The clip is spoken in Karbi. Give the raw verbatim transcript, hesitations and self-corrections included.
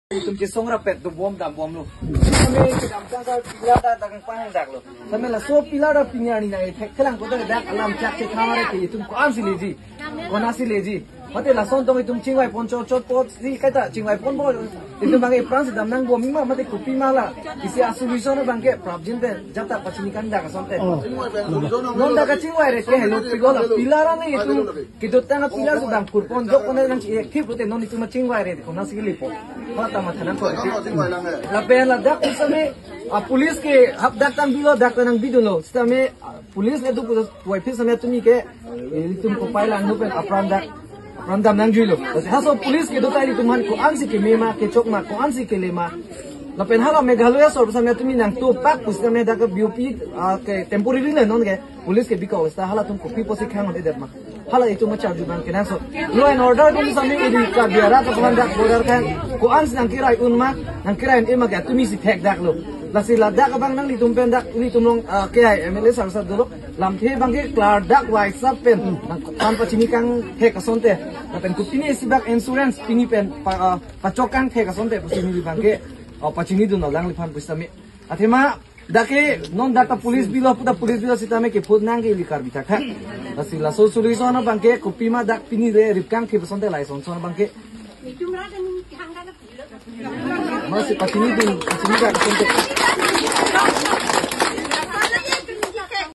Itum chesong rapet dobom dambomlo. Kami kedam tangka pillar ta tang pangdaklo. Kami laso pillar ta pini arni nang ithek kelang kote dak alam chak ke kamare ke itum ko-ansi leji. Konatsi leji. Mate lason tong itum chingvai pon chot chot pot si kaita chingvai ponpo. Itum bang apran si dam nangbom ma mate kopi ma la. Isi a-solution abang ke prapjin pen jata pachini kangdak asonte. Oh. Non dak kachingvai re ke helo pigol pillar ani itum kedotang pillar sudang kurpon jok kone nang si active pute non itum chingvai re konatsi kelepo. Mata mata nang ko. Lapen ladak pusitame a-police ke hap dak tang bilo dak tang bidunlo. Sitame a-police le tu puso wai phi sitame tumi ke itum kopai lang pen apran dak apran dam nangjuilo. Haso police kedo ta itum aphan ko-ansi keme ma kechok ma ko-ansi kele ma. Lapen hala Meghalaya sor sitame tumi nangtopak pusitame dak B O P ah, ke temporary le non ke police ke bikok sita halatum kopi pusi khang de ma. Hala itum ma charju bang kenangsot. Law and order dun sitame idi ka biara ka phan dak border kan ko-ansi nangkirai un ma nangkirai un ma ke tumi si thekdaklo. Lasi ladak abang nanglitum pen dak nelitum along ah, ke ai M L A sar sar dolo. Lamthe abang ke klardak wai sap pen nang tan pachini kangthek asonte. Lapen kopine isi bak insurance pini pen pa, ah, pachok kangthek asonte pusi neli abang ke oh, pachinidun alangliphan pusitame. Athema dak ke non dak ta police bilo puta police bilo sitame ke phut nang ke ili Karbi thakthak. Lasi laso solution abang ke kopi ma dak pini re rip kangthek asonte lason son abang ke. Masi pachinidun pachinidun asonte.